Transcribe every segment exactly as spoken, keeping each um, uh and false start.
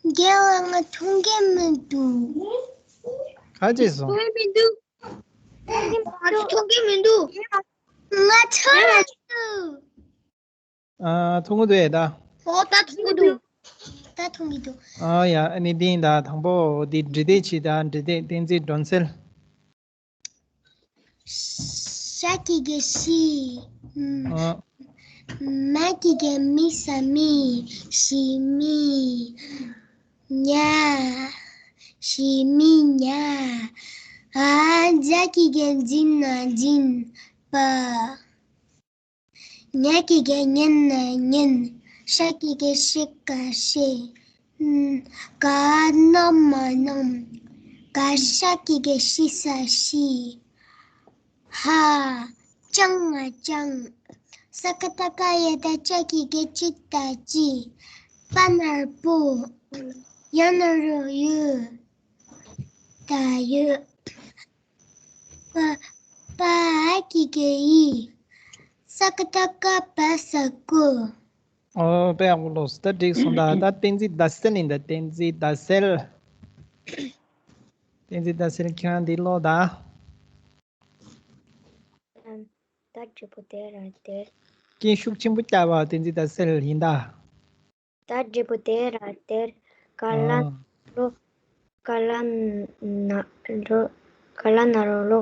རྒན་ལགས་ང་མཐོང་གི་མི་འདུག་ག་ཅི་སོང་། མཐོང་གི་མི་འདུག་ང་མཐོང་གི་མི་འདུག་ང་མཐོང་གི་འདུག་ཨ། མཐོང་གི་འདུག་ཨེ་ད། ཨོ་ད་མཐོང་གི་འདུག་ད་མཐོང་གི་འདུག་ཨ་ཡ། ཨ་ནི་འདི་ཡིན་ད། དང་པོ་འདི་འབྲི་དེབ་ཅིག་ད། འབྲི་དེབ། བསྟན་འཛིན་སྒྲོན་གསལ། ཤ་གི་གུ་ཤི། ཨ། མ་གི་གུ་མི་ས་མི། ཤི་མི། ཉ། ཤི་མི་ཉ། ཨ། ཛ་གི་གུ་ཛི་ན་ཛིན་པ། ཉ་གི་གུ་ཉན་ན་ཉན། ཤ་གི་གུ་ཤི་ག་ཤི། ག་ན་མ་གནམ། ག་ཤ་གི་གུ་ཤི་ས་ཤི། ཧ། ཅང་ང་ཅང་། ས་ཀ་བཏགས་སྐ་ཡ་བཏགས་སྐྱ་གི་གུ་སྐྱི་ད་སྐྱིད། པ་ན་རོ་པོ། ཡ་ན་རོ་ཡོ། ད་ཡོད། པ། པ་གི་གུ་ཡི། ས་ཀ་བཏགས་སྐ་བ་ས་ཀོ། ཨོ། དཔེ་ཡག་པོ་ཀློག་སོང་། ད་འགྲིག་སོང་། ད་ད་བསྟན་འཛིན་ཟླ་གསལ་ཡིན་ད། བསྟན་འཛིན་ཟླ་གསལ། བསྟན་འཛིན་ཟླ་གསལ། ཁྱོད་རང་འདི་ཀློག་ད། ད་བགྲེས་པོ་དེ་ར་དེར། སྐད་ཤུགས་ཆེན་པོ་བརྒྱབ་པ། བསྟན་འཛིན་ཟླ་གསལ་ཡིན་ད། ད་བགྲེས་པོ་དེ་ར་དེར། ཀ་ལ་ཨ། ལོ། ཀ་ལ་ན་རོ། ཀ་ལ་ན་རོ་ལོ།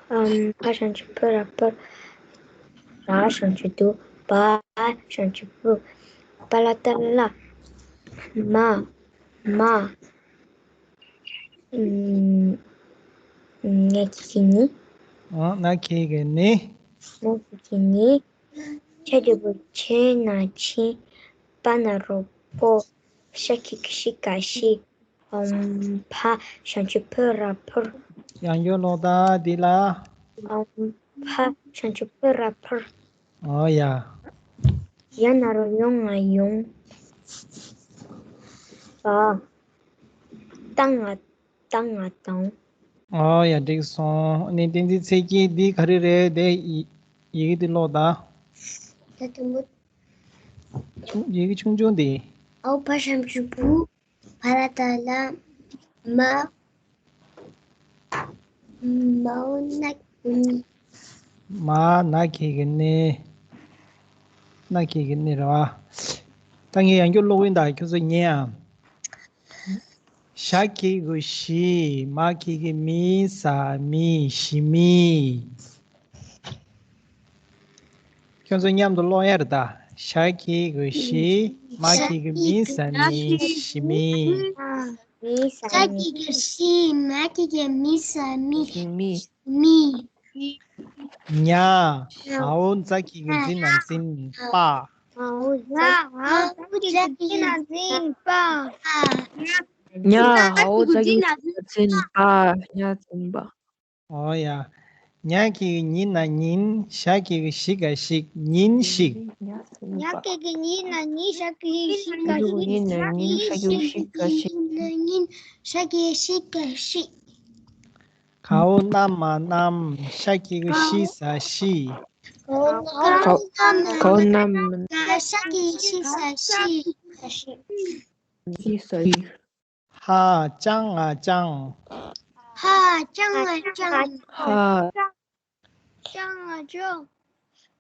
ཨམ། ཕ་ཞབས་ཀྱུ་ཕུ་ར་ཕུར། ར་ཞབས་ཀྱུ་རྡོ། བ་ཞབས་ཀྱུ་བུ། པ་ལ་བཏགས་སླ། མ། མ། ཨམ། ན་གི་གུ་ནི། ཨ། ན་གི་གུ་ནི། ན་གི་གུ་ནི། ཆ་གི་གུ་ཆི་ན་ཆིན། པ་ན་རོ་པོ། ཤ་གི་གུ་ཤི་ག་ཤི། ཨམ། ཕ་ཞབས་ཀྱུ་ཕུ་ར་ཕུར། ཡང་བསྐྱར་ཀློག་ད་འདི་ལ། ཨམ། ཕ་ཞབས་ཀྱུ་ཕུ་ར་ཕུར། ཨོ་ཡ། ཡ་ན་རོ་ཡོ་ང་ཡོང་། བ། ཏ་ང་ཏ་ང་ཏང་། ཨོ་ཡ། འགྲིག་སོང་། ཨ་ནི་བསྟན་འཛིན་ཚེ་སྐྱིད། འདི་ག་རེ་རེད། དེ་ཡི་ཡི་གེ་འདི་ཀློག་ད། ད་དུམ་བུ། ཆུང་། ཡི་གེ་ཆུང་ཆུང་འདི། ཨོ། ཕ་ཞབས་ཀྱུ་བུ། བ་ལ་བཏགས་སླ། མ། མའོ་ན་གི་གུ་ནི། མ། ན་གི་གུ་ནི། ན་གི་གུ་ནི་རེད་བ། ད་ངས་ཡང་བསྐྱར་ཀློག་གི་ཡིན་ད། ཁྱོད་ཚོ་ཉན་ཨ། ཞ་གི་གུ་ཞི། མ་གི་གུ་མི། ས་མི། ཞི་མི། ཁྱོད་ཚོ་མཉམ་དུ་ཀློག་ཡ་རེད་ད། ཞ་གི་གུ་ཞི། མ་གི་གུ་མི། ས་མི། ཞི་མི། ཞ་གི་གུ་ཞི། མ་གི་གུ་མི། ས་མི། ཞི་མི། མི། ཉ། འའོ་ཛ་གི་གུ་ཛི་ན་ཛིན་པ། ཉ། འའོ་ཛ་གི་གུ་ཛི་ན་ཛིན་པ། ཉ། འའོ་ཛ་གི་གུ་ཛི་ན་ཛིན་པ། ཉ་ཛིན་པ། ཨོ་ཡ། ཉ་གི་གུ་ཉི་ན་ཉིན། ཞ་གི་གུ་ཞི་ག་ཞིག་ཉིན་ཞིག་ཉ་གི་གུ་ཉི་ན་ཉིན། ཞ་གི་གུ་ཞི་ག་ཞིག་ཉིན་ཞིག་ཉིན་ཞིག་ཞི་ག་ཞིག་ཉིན་ཞིག་ག་ཞིག་གའོ་ན་མ་གནམ། ཤ་གི་གུ་ཤི་ས་ཤི། གའོ་ན་མ་གའོ་ན་མ་ཤ་གི་གུ་ཤི་ས་ཤི། ཤི་ས་ཤི། ཧ་ཅང་ང་ཅང་། ཧ་ཅང་ང་ཅང་། ཧ་ཅང་ང་ཅང་།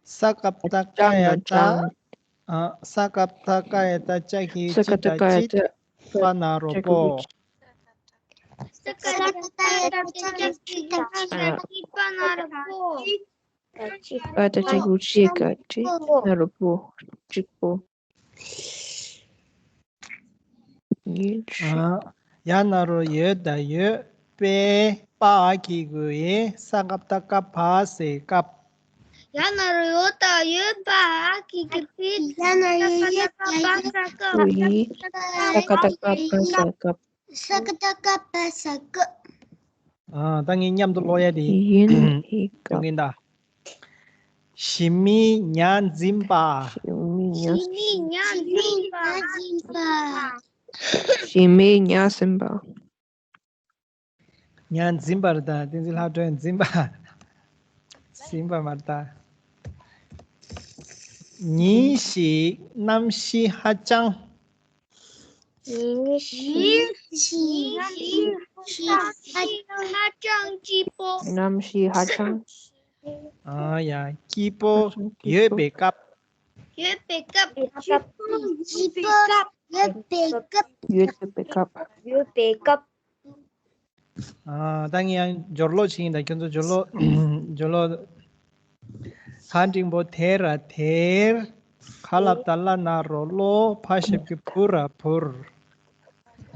ས་ཀ་བཏགས་སྐ་ཡ་བཏགས། ཨ། ས་ཀ་བཏགས་སྐ་ཡ་བཏགས་ཅ་གི་གུ་ཅི་ད་ཅིད། པ་ན་རོ་པོ། ས་ཀ་བཏགས་སྐ་ཡ་བཏགས་ཅ་གི་གུ་ཅི་ད་ཅིད། པ་ན་རོ་པོ། པ་ད་ཅི་གུ་ཅི་ག་ཅི་ན་རོ་པོ། གཅིག་པོ། ཡིན་ཨ། ཡ་ན་རོ་ཡོ་ད་ཡོད། པེ། པ་འ་གི་གུ་འེ། ས་ཀ་བཏགས་སྐ་བ་ས་སྐབས། ཡ་ན་རོ་ཡོ་ད་ཡོད། པ་འ་གི་གུ་པེ། ཡ་ན་རོ་ཡོ་ད་ཡོད། པ་ས་ཀ་བཏགས་སྐ་བ་ས་སྐབས། ས་ཀ་བཏགས་སྐ་བ་ས་སྐབས། ཨ། ད་ངས་མཉམ་དུ་ཀློག་ཡ་དེ། ཡིན་ཡིན་སྐབས། ཡིན་ད། ཞི་མི་ཉ་འཛིན་པ། ཞི་མི་ཉ་ཞི་མི་ཉ་འཛིན་པ། ཞི་མི་ཉ་འཛིན་པ། ཞི་མི་ཉ་འཛིན་པ། ཉ་འཛིན་པ་རེད་ད། བསྟན་འཛིན་ལྷག་སྒྲོན་འཛིན་པ། འཛིན་པ་མ་རེད་ད། ཉིན་ཞིག་གནམ་གཤིས་ཧ་ཅང་། ཉིན་ཞིག་ཉིན་ཞིག་གནམ་གཤིས་ཧ་ཅང་སྐྱིད་པོ། གནམ་གཤིས་ཧ་ཅང་། ཨ་ཡ། སྐྱིད་པོ་ཧ་ཅང་སྐྱིད་ཡོད་པོ་པའི་སྐབས། ཡོད་པའི་སྐབས། སྐྱིད་པོ་ཡོད་པའི་སྐབས། ཡོད་པའི་སྐབས། ཡོད་པའི་སྐབས། ཨ། ད་ངས་ཡང་སྦྱོར་ཀློག་བྱེད་ཀྱིན། ད་ཁྱོད་ཚོ་སྦྱོར་ཀློག་སྦྱོར་ཀློག་ད་འགྲེང་བུ་དེ་ར་དེར། ག་ལ་བཏགས་གླ་ན་རོ་གློ། བ་ཞབས་ཀྱུ་བུ་ར་བུར།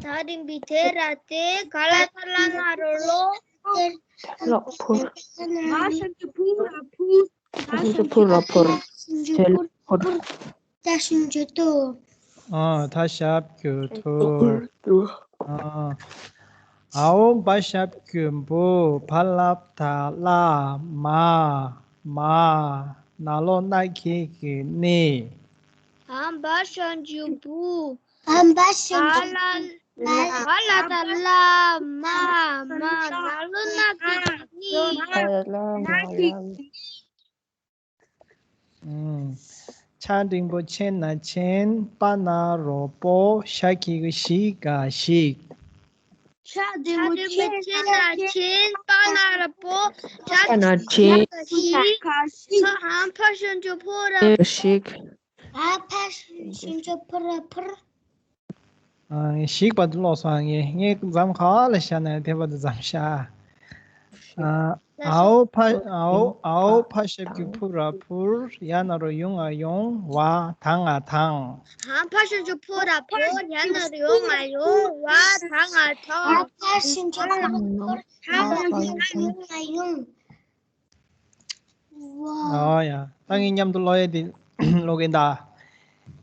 ད་འགྲེང་བུ་དེ་ར་དེ། ག་ལ་བཏགས་གླ་ན་རོ་གློ། ལོག་བུར། བ་ཞབས་ཀྱུ་བུ་ར་བུར། བ་ཞབས་ཀྱུ་བུ་ར་བུར། ཟེར་བུར། ད་ཞབས་ཀྱུ་དུ། ཨ། ད་ཞབས་ཀྱུ་དུ། ཨ། འའོ་བ་ཞབས་ཀྱུ་འབུ། བ་ལ་བཏགས་བླ། མ། མ། ན་ལོག་ན་གི་གུ་ནི། འ་བ་ཞབས་ཀྱུ་འབུ། འ་བ་ཞབས་ཀྱུ་འབུ། བ་ལ་བཏགས་བླ། མ། མ། ན་ལོག་ན་གི་གུ་ནི། ན་གི་གུ་ནི། ཨུམ། ཆ་འགྲེང་བུ་ཆེ་ན་ཆེན། པ་ན་རོ་པོ། ཞ་གི་གུ་ཞི་ག་ཞིག་ཆ་འགྲེང་བུ་ཆེ་ན་ཆེན། པ་ན་རོ་པོ། ཞ་གི་གུ་ཞི་ག་ཞིག་ཨ། འ་བ་ཞབས་ཀྱུ་འ་ར་འ། ཞིག་འ་བ་ཞབས་ཀྱུ་འ་ར་འ། ཨ། ཞིག་བར་དུ་ཀློག་སོང་། ངས་ངས་མཚམས་ག་པ་ལ་བཞག་ན་དེ་བར་དུ་མཚམས་བཞག་ཨ། འའོ་བ། འའོ། འའོ་བ་ཞབས་ཀྱུ་བུ་ར་བུར། ཡ་ན་རོ་ཡུ་ང་ཡུང་། བ། ད་ང་དང་། འ་བ་ཞབས་ཀྱུ་བུ་ར་བུར། ཡ་ན་རོ་ཡུ་ང་ཡུང་། བ། ད་ང་དང་། འ་བ་ཞབས་ཀྱུ་བུ་ར་བུར། ད་ང་དང་། ཡུ་ང་ཡུང་། ཨོ་ཡ། ད་ངས་མཉམ་དུ་ཀློག་ཡས་དེ་ཀློག་གིན་གདའ།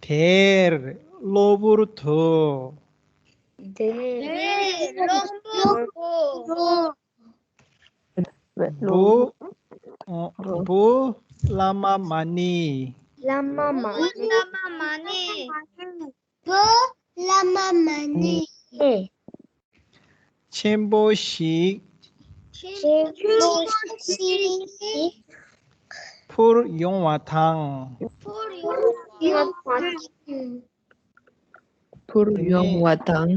དེར། གློ་བུར་དུ། དེར། གློ་བུར་དུ། བུ། བུ་བླ་མ་མ་ཎི། བླ་མ་མ་ཎི། བུ་བླ་མ་མ་ཎི། ཆེན་པོ་ཞིག་ཆེན་པོ་ཞིག་འཕུར་ཡོང་བ་དང་། འཕུར་ཡོང་བ་དང་། འཕུར་ཡོང་བ་དང་།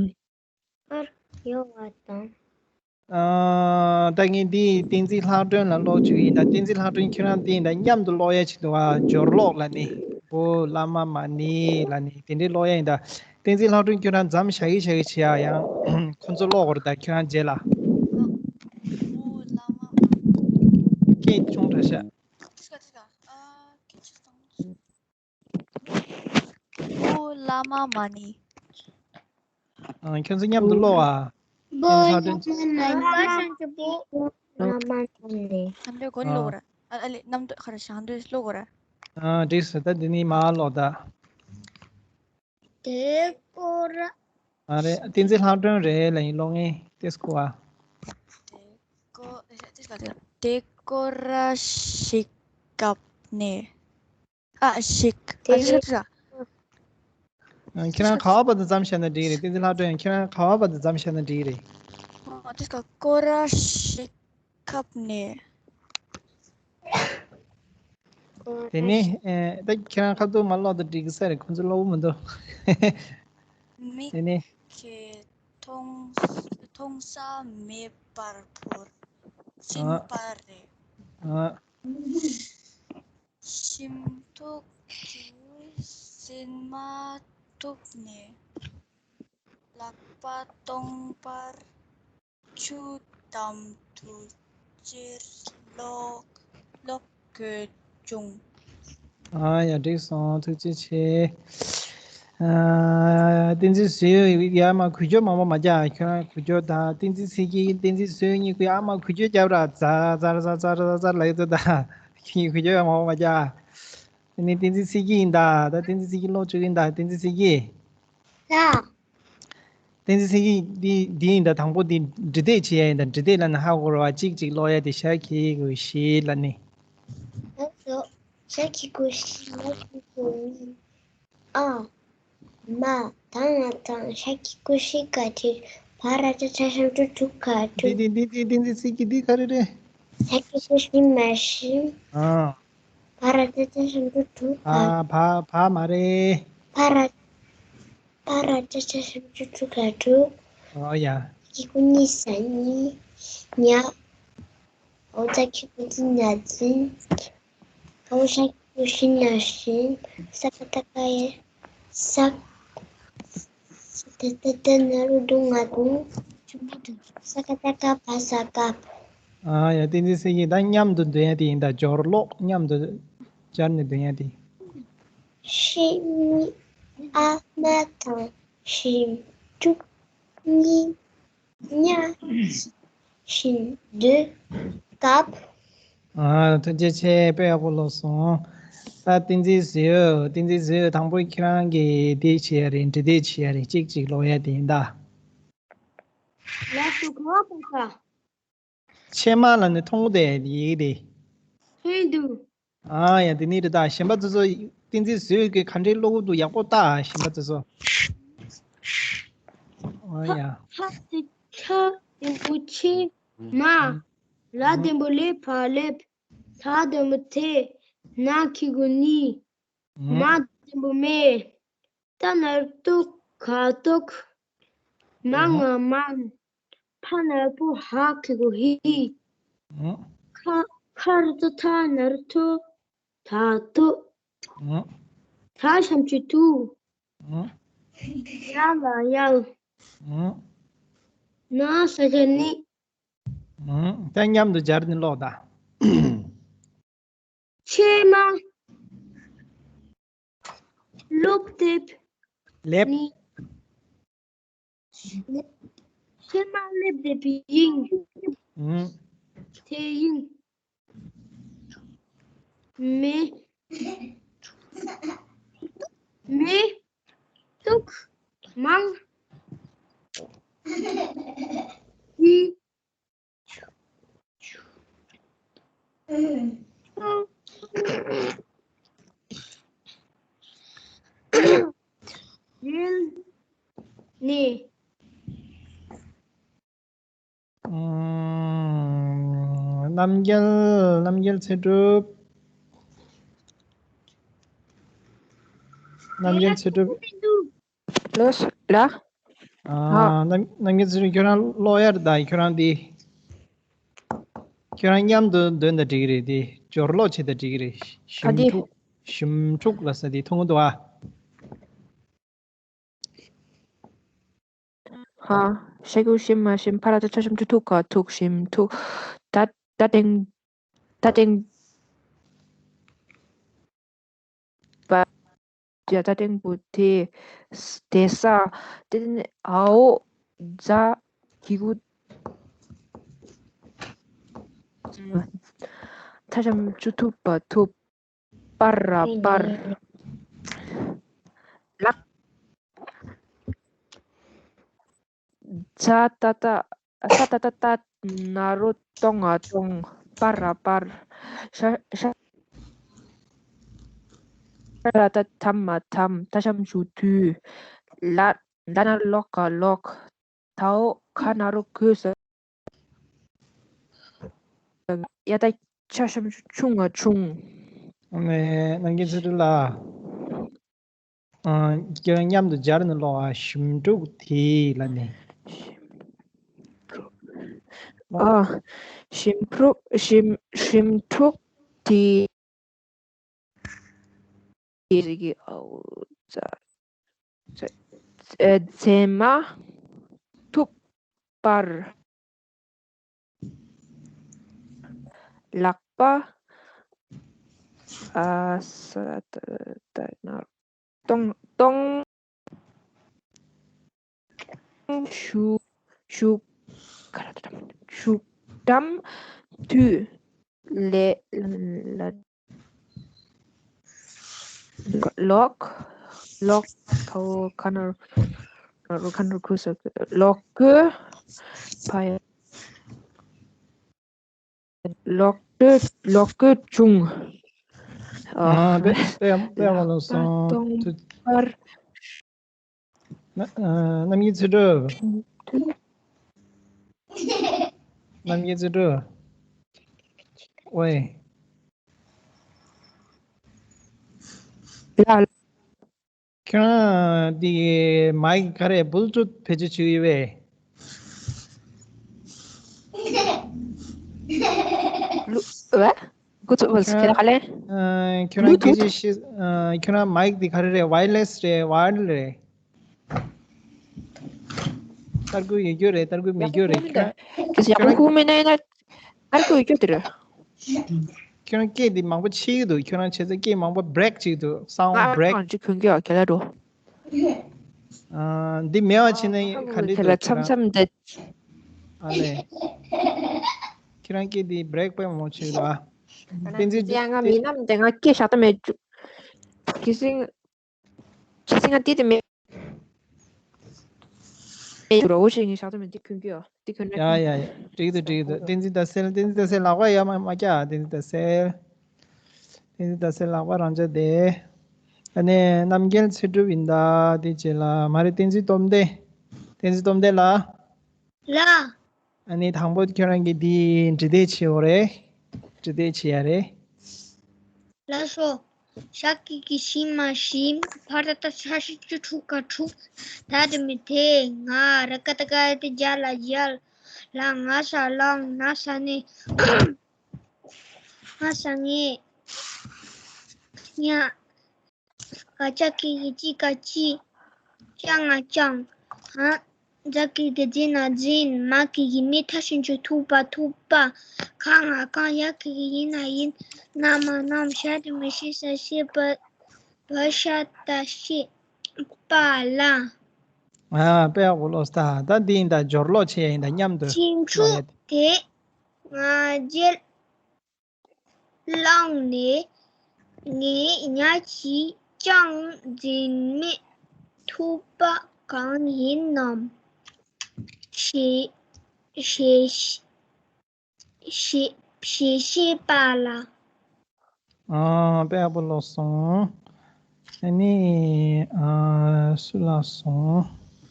འཕུར་ཡོང་བ་དང་། ཨ། ད་ངས་འདི་བསྟན་འཛིན་ལྷག་སྒྲོན་ལ་ཀློག་བཅུག་ཡིན། ད་བསྟན་འཛིན་ལྷག་སྒྲོན་ཁྱོད་རང་དེ་ཡིན་ད་མཉམ་དུ་ཀློག་ཡ་ཆེད་དུ་བ་སྦྱོར་ཀློག་ལ་ནི། བུ་བླ་མ་མ་ཎི་ལ་ནི་དེ་འདྲའི་ཀློག་ཡ་ཡིན། ད་བསྟན་འཛིན་ལྷག་སྒྲོན་ཁྱོད་རང་མཚམས་བཞག་གི་བཞག་གི་བྱེད་ཡ། ཡང་ཁོ་ཚོ་ཀློག་དགོས་རེད། ད་ཁྱོད་རང་རྗེས་ལ། སྐད་ཆུང་དྲགས་ཤག་བུ་བླ་མ་མ་ཎི། ཨ། ཁྱོད་ཚོ་མཉམ་དུ་ཀློག་ཨ། བུ་བླ་མ་མ་ཎི། བུ་བླ་མ་མ་ཎི། ཨ་འདྲ་གོ་ནི་ཀློག་གོ་ར། ཨ་ཨ་ལེ་རྣམ་ཐོས་ཁ་ར་ཞང་འདྲ་ཀློག་གོ་ར། ཨ་འགྲིག་སོང་། ད་འདི་ནི་མར་ཀློག་ད། དེ་ཀོ་ར། ཨ་རེ། བསྟན་འཛིན་ལྷག་སྒྲོན་རེད་ལ་ཡིན་ཀློག་ངེས་ཏེ་སྐུ་ཨ། དེ་ཀོ་དེ་ཀོ་ར་ཞིག་སྐབས་ནས། ཨ་ཞིག་ཨ་ཞིག་ཨ། ཁྱེད་རང་ག་བ་བར་དུ་མཚམས་བཞག་ན་འགྲིག་རེད། བསྟན་འཛིན་ལྷག་སྒྲོན། ཁྱེད་རང་ག་བ་བར་དུ་མཚམས་བཞག་ན་འགྲིག་རེད། ཨ་དེ་ཀོ་ར་ཞིག་སྐབས་ནས། དེ་ནས་ཨེ། ད་ཁྱེད་རང་ཁ་ཐུག་མར་ཀློག་དང་འགྲིག་གི་ས་རེད། ཁོང་ཚོ་ཀློག་གི་མི་འདུག་དེ་ནས། མིག་གིས་མཐོང་མཐོང་ས་མེད་པར་བོར། ཨ། སྦྱིན་པ་རེད། ཨ། ཞིམ་ཐོག་གི་སྲན་མ་བཏུགས་ནས། ལག་པ་སྟོང་པར་ཆུ་འདམ་དུ་ཅེར་ལོག་ལོག་དགོས་བྱུང་། ཨ་ཡ། འགྲིག་སོང་། ཐུགས་རྗེ་ཆེ། ཨ། བསྟན་འཛིན་བཟོད་ཡར་མར་འགུལ་སྐྱོད་མང་པོ་མ་རྒྱག་ཁྱོད་རང་འགུལ་སྐྱོད་དང་། བསྟན་འཛིན་ཚེ་སྐྱིད། བསྟན་འཛིན་བཟོད་གཉིས་ཀྱིས་ཡར་མར་འགུལ་སྐྱོད་རྒྱབ་ར། ཛར་ཛར་ལབ་ཡོད་ད། ཁྱོད་གཉིས་འགུལ་སྐྱོད་མང་པོ་མ་རྒྱག་དེ་ནས་བསྟན་འཛིན་ཚེ་སྐྱིད་ཡིན་ད། ད་བསྟན་འཛིན་ཚེ་སྐྱིད་ཀློག་བཅུག་ཡིན་ད། བསྟན་འཛིན་ཚེ་སྐྱིད། ལགས། བསྟན་འཛིན་ཚེ་སྐྱིད་འདི་འདི་ཡིན་ད། དང་པོ་འདི་འབྲི་དེབ་བྱེད་ཡ་ཡིན་ད། འབྲི་དེབ་ལབ་ན་ཧ་གོ་རེད་བ། གཅིག་གཅིག་ཀློག་ཡ་དེ། ཞ་གི་གུ་ཞི་ལབ་ནི། ལགས་སོ། ཞ་གི་གུ་ཞི། ཞ་གི་གུ་ཞི། ཨ། མ། ད་ང་དང་། ཞ་གི་གུ་ཞི་ག་ཁྲི། བ་ར་ཏ་ཚ་ཞབས་ཀྱུ་བུ་ག་བུར། འདི་འདི་འདི་འདི་བསྟན་འཛིན་ཚེ་སྐྱིད་འདི་ག་རེ་རེད། ཞ་གི་གུ་ཞི་མ་ཞིམ། ཨ། བ་ར་ཏ་ཚ་ཞབས་ཀྱུ་བུ་ག་བ། བ་བ་མ་རེད། བ་ར། པ་ར་ཏྲ་ཤ་ཞབས་ཀྱུ་ཏྲུ་ག་ཏྲུག་ཨོ་ཡ། གི་གུ་ཉི་ས་ཉི། ཉ། འོ་ཛ་གི་གུ་ཛི་ཉ་ཛི། འོ་ཞ་གི་གུ་ཞི་ཉ་ཞི། ས་ཀ་ཏ་ཀ་ཡ། ས། ས་ཏ་ཏ་ཏ་ན་རོ་དུ་ང་དུ། ས་ཀ་ཏ་ཀ་བ་ས་ཀ། ཨ་ཡ། བསྟན་འཛིན་ཚེ་རིང་། ད་མཉམ་དུ་འདོན་ཡ་དེ་ཡིན། ད་སྦྱོར་ཀློག་མཉམ་དུ་སྦྱར་ནས་འདོན་ཡ་དེ། ཤི་མི་ཨ་མ་དང་ཞིམ་ཕྲུག་གཉིས་ཉ་བཞིན་སྡོད་སྐབས། ཨ། ཐུགས་རྗེ་ཆེ། དཔེ་ཡག་པོ་ཀློག་སོང་། ད་བསྟན་འཛིན་ཟེར་ཡོད། བསྟན་འཛིན་ཟེར་ཡོད། དང་པོ་ཁྱེད་རང་གིས་དེ་བྱེད་ཡ་རེད། འབྲི་དེབ་བྱེད་ཡ་རེད། གཅིག་གཅིག་ཀློག་ཡ་དེ་ཡིན་ད། ལགས་སོ། ག་པ་ས། ཕྱེ་མ་ལ་ནི་མཐོང་གི་དེ་ཡི་གེ་དེ། ཐོན་འདུག་ཨ་ཡ། དེ་ནི་རེད་ད། གཞན་པ་ཚོ་ཚོ་བསྟན་འཛིན་ཟེར་ཡོད་གི་ག་འདྲའི་ཀློག་གི་འདུག་ཡག་པོ་ལྟ། གཞན་པ་ཚོ་ཚོ། ཨ་ཡ། ཧ་དེ་ཁ་དེ་པོ་ཆེ་མ། ལ་དེ་པོ་ལེ་ཕ་ལེབ། ཐ་དེ་པོ་ཐེ། ན་གི་གུ་ནི། མ་དེ་པོ་མེ། ཏ་ན་རོ་ཏོ་ག་ཏོག་མ་ང་མ། ཕ་ན་རོ་པོ་ཧ་གི་གུ་ཧི། ཁ་ཁ་རོ་ཏོ་ཐ་ན་རོ་ཐོ། ད་ཐོ། ད་ཞབས་ཀྱུ་ཐུ། ཡ་ལ་ཡལ། ན་ས་ཀྱ་ནི། ད་མཉམ་དུ་སྦྱར་ནས་ཀློག་ད། ཕྱེ་མ། ལོབ་དེབ། ལེབ། ནི། ཕྱེ་མ་ལེབ་དེབ་ཡིན། ཨུམ། དེ་ཡིན། མེ། མེ། ཏོག་མང་། ཡི། ཡུལ། ནི། ཨུམ། རྣམ་རྒྱལ། རྣམ་རྒྱལ་ཚེ་སྒྲུབ། རྣམ་རྒྱལ་ཚེ་སྒྲུབ། ལོས་ལ། ཨ། ཨ། རྣམ་རྣམ་རྒྱལ་ཚེ་སྒྲུབ། ཁྱོད་རང་ཀློག་ཡ་རེད་ད། ཁྱོད་རང་འདི། ཁྱོད་རང་མཉམ་དུ་འདོན་དང་འགྲིག་གི་རེད་དེ། སྦྱོར་ཀློག་བྱེད་དང་འགྲིག་གི་རེད། ཨ་འདི། ཞིམ་ཕྲུག་ཞིམ་ཕྲུག་ལབ་ས་དེ་མཐོང་གི་འདུག་ཨ། ཧ། ཤ་གི་གུ་ཤི་མ་ཤིམ། ཕ་ར་ཏ་ཆ་ཞབས་ཀྱུ་ཐུ་ག་ཐུག་ཤིམ་ཐུག་ད་ད་ཏེང་ད་ཏེང་བ། ཡ་ད་ཏེང་བུ་དེ། དེ་ས། དེ་ནི་འ་འོག་ཛ། གི་གུ་ཐ་ཞབས་ཀྱུ་ཐུ་བ་ཐུབ། པར་ར་པར། ལག་ཛ་ཏ་ཏ། ས་ཏ་ཏ་ཏ། ན་རོ་ཏོ་ང་ཏོང་། པར་ར་པར། ཤ་ཤ་ར་ཏ་ཐ་མ་ཐམ། ཐ་ཞབས་ཀྱུ་ཐུ། ལ་ད་ན་ལོག་ག་ལོག་ད་འོག་ཁ་ན་རོ་གོས་ས། ཡ་ད་ཆ་ཞབས་ཀྱུ་ཆུ་ང་ཆུང་། ཨ་ནི་རྣམ་རྒྱལ་ཚེ་སྒྲུབ་ལགས། ཨ། ཁྱེད་རང་མཉམ་དུ་སྦྱར་ནས་ཀློག་ཨ། ཞིམ་ཕྲུག་དེ་ལབ་ནས། ཨ། ཞིམ་ཕྲུག་ཞིམ་ཞིམ་ཕྲུག་དེ། དེ་རིགས་ཀྱི་ཨའོ་ཙ་ཙ། ཨེ། མཛེས་མ། ཐུབ་པར། ལག་པ། ཨ་ས་ཏ་ཏ་ན་གཏོང་གཏོང་། ཞུ་ཞུ་ག་ར་ཏ་ཏམ། ཞུ་ཏམ་དུས་ལེ་ལ། ལོག་ལོག་ཁ་ནོར་ཁ་ནོར་ཁུ་སོ། ལོག་གོས་ཕ་ཡ། ལོག་གོས་ལོག་གོས་ཆུང་། ཨ། དཔེ་དཔེ་དཔེ་མ་ལོ་སོང་། སྟོང་པར། ན་ཨ། རྣམ་རྒྱལ་ཚེ་སྒྲུབ། རྣམ་རྒྱལ་ཚེ་སྒྲུབ། ཝེ། ལ། ཁྱོད་རང་འདི་མའིག་ག་རེ་བུལ་ཊུཐ་བེད་སྤྱོད་བྱེད་ཀྱི་ཡོད་པས། ལུ་ཝེ། ཁྱོད་ཚོ་ཁྱོད་རང་ཁྱོད་རང་སྐད་ཆ་བཤད། ཨ། ཁྱོད་རང་མའིག་འདི་ག་རེ་རེད། ཝའི་ཡར་ལེ་སི་རེད། ཝའི་ཡར་ལེ་སི་རེད། ཏར་ཀུ་ཡོད་རྒྱུ་རེད། ཏར་ཀུ་མེད་རྒྱུ་རེད། ཁྱོད་རང་ཁྱོད་རང་ཡག་པོ་ཧུ་མེད་ན་ཡིན་ན་ཏར་ཀུ་ཡོད་རྒྱུ་དེ་རེད། ཁྱོད་རང་སྐད་འདི་མང་པོ་ཆད་ཀྱི་འདུག་ཁྱོད་རང་བྱས་ཙང་སྐད་མང་པོ་བྷི་རེག་བྱེད་ཀྱི་འདུག་སའུན་ཌི་བྷི་རེག་ང་རང་གཅིག་གོན་གྱི་ཡོད་ག་ལ་འགྲོ། ཨ། འདི་མེད་པ་བྱས་ན་ག་འདྲ་འདུག་དེ་ལ་མཚམས་མཚམས་འདི། ཨ་ལས། ཁྱེད་རང་སྐད་འདི་བྷི་རེག་དཔེ་མང་པོ་བྱེད་ཀྱི་འདུག་ཨ། བསྟན་འཛིན། ཡ། ང་མིན་ནམ་དེ་ང་སྐད་བཞག་ད་མེད། གི་སིང་། ཁྱེད་ཚོ་ང་དེ་དེ་མེད། མེད་རོ་ཞིག་ངས་ཞག་ཏུ་མེད་དེ་གོན་གྱི་ཡོད། དེ་གོན་ན། ཡ་ཡ་ཡ། འགྲིག་འདུག་འགྲིག་འདུག་བསྟན་འཛིན་ཟླ་གསལ། བསྟན་འཛིན་ཟླ་གསལ་ལག་པ་ཡ་མ་མ་རྒྱག་བསྟན་འཛིན་ཟླ་གསལ། བསྟན་འཛིན་ཟླ་གསལ་ལག་པ་རང་འཇགས་བསྡད། ཨ་ནི་རྣམ་རྒྱལ་ཚེ་སྒྲུབ་ཡིན་ད། དེ་རྗེས་ལ་མ་རེད། བསྟན་འཛིན་སྟོབས་ལྡན། བསྟན་འཛིན་སྟོབས་ལྡན་ལགས། ལགས། ཨ་ནི་དང་པོ་ཁྱོད་རང་གིས་འདི་འབྲི་དེབ་བྱེད་དགོས་རེད། འབྲི་དེབ་བྱེད་ཡ་རེད། ལགས་སོ། ཞག་གི་གི་ཤི་མ་ཤི། ཕ་ར་ཏ་ས་ཤི་ཅུ་ཕྲུག་ག་ཕྲུག་ད་དེ་མི་དེ་ང་ར་ཀ་ཏ་ཀ་ཡ་དེ་རྒྱ་ལ་རྒྱལ། ལ་ང་ས་ལང་ན་ས་ནི། ང་ས་ངེ་ཉ། ག་ཅག་གི་གི་ཅི་ག་ཅི། ཅ་ང་ཅང་། ཧ། ཛ་གི་གི་ཛི་ན་ཛིན། མ་གི་གི་མི། ཐ་ཤིན་ཅུ་ཐུ་པ་ཐུབ་པ། ག་ང་གང་། ཡ་གི་གི་ཡིན་ན་ཡིན། ན་མ་ནམ། ཤ་དེ་མི་ཤི་ས་ཤི་པ། བ་ཤ་ད་ཤི། པ་ལ། ཨ། དཔེ་ཡག་པོ་ཀློག་སོང་ད། ད་འདི་ཡིན་ད། སྦྱོར་ཀློག་བྱེད་ཡ་ཡིན་ད། མཉམ་དུ་ཞིང་ཕྲུག་ཀློག་ཡ། དེ་ང་རྒྱལ་བླངས་ནས། ངའི་ཉ་ཅི་ཅང་འཛིན་མེད་ཐུབ་པ་གང་ཡིན་ནམ། ཞེས་ཞེས་ཞེས་ཞེས་ཤེས་པ་ལ། ཨ། དཔེ་ཡག་པོ་ཀློག་སོང་། ཨ་ནི། ཨ། སུ་ལ་སོང་།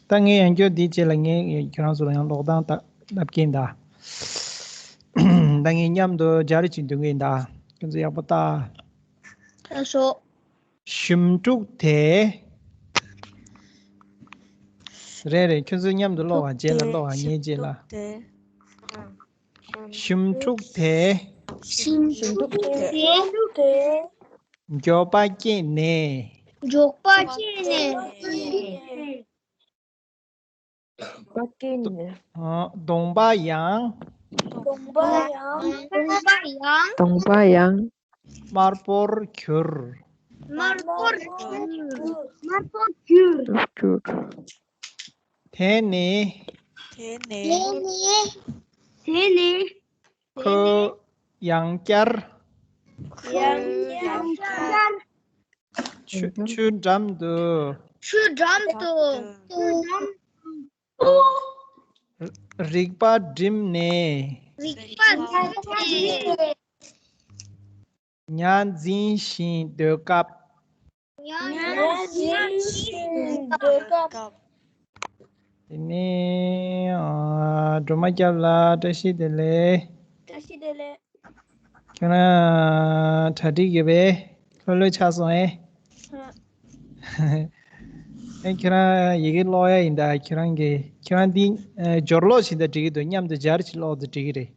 ད་ངས་ཡང་བསྐྱར་འདིའི་རྗེས་ལ་ངས་ཁྱོད་རང་ཚོ་ལ་ཡང་ཀློག་སྟངས་ད་ལབ་ཀྱིན་ད། ད་ངས་མཉམ་དུ་སྦྱར་གྱིན་འདོན་གྱིན་ད། ཁྱོད་ཚོ་ཡག་པོ་ལྟ། ལགས་སོ། ཞིམ་ཕྲུག་དེ། རེད་རེད། ཁྱོད་ཚོ་མཉམ་དུ་ཀློག་པ། རྗེས་ལ་ཀློག་པ། ངའི་རྗེས་ལ། ཞིམ་ཕྲུག་དེ། ཞིམ་ཕྲུག་དེ། མགྱོགས་པ་སྐྱེས་ནས། མགྱོགས་པ་སྐྱེས་ནས། མགྱོགས་པ་སྐྱེས་ནས། ཨ། གདོང་པ་ཡང་། གདོང་པ་ཡང་། གདོང་པ་ཡང་། གདོང་པ་ཡང་། དམར་པོར་གྱུར། དམར་པོར་གྱུར། དམར་པོར་གྱུར། གྱུར། དེ་ནས། དེ་ནས། དེ་ནས། དེ་ནས། ཁོས་ཡང་བསྐྱར། ཡང་ཡང་བསྐྱར། ཆུ་ཆུ་འགྲམ་དུ། ཆུ་འགྲམ་དུ། ཆུ་འགྲམ་དུ། རིག་པ་བསྒྲིམས་ནས། རིག་པ་བསྒྲིམས་ནས། ཉ་འཛིན་བཞིན་སྡོད་སྐབས། ཉ་འཛིན་བཞིན་སྡོད་སྐབས། དེ་ནས། ཨ། སྒྲོལ་མ་སྐྱབས་ལགས། བཀྲ་ཤིས་བདེ་ལེགས། བཀྲ་ཤིས་བདེ་ལེགས། ཁྱོད་རང་གྲ་སྒྲིག་ཡོད་པས། ལྷོད་ལྷོད་ཆགས་སོང་ཨེ། ཨ། ཨེ། ཁྱོད་རང་ཡི་གེ་ཀློག་ཡ་ཡིན་ད། ཁྱོད་རང་གི་ཁྱོད་རང་འདི། ཨ། སྦྱོར་ཀློག་བྱེད་ད་འགྲིག་གི་འདུག་མཉམ་དུ་སྦྱར་གྱིན་ཀློག་ད་འགྲིག་གི་རེད།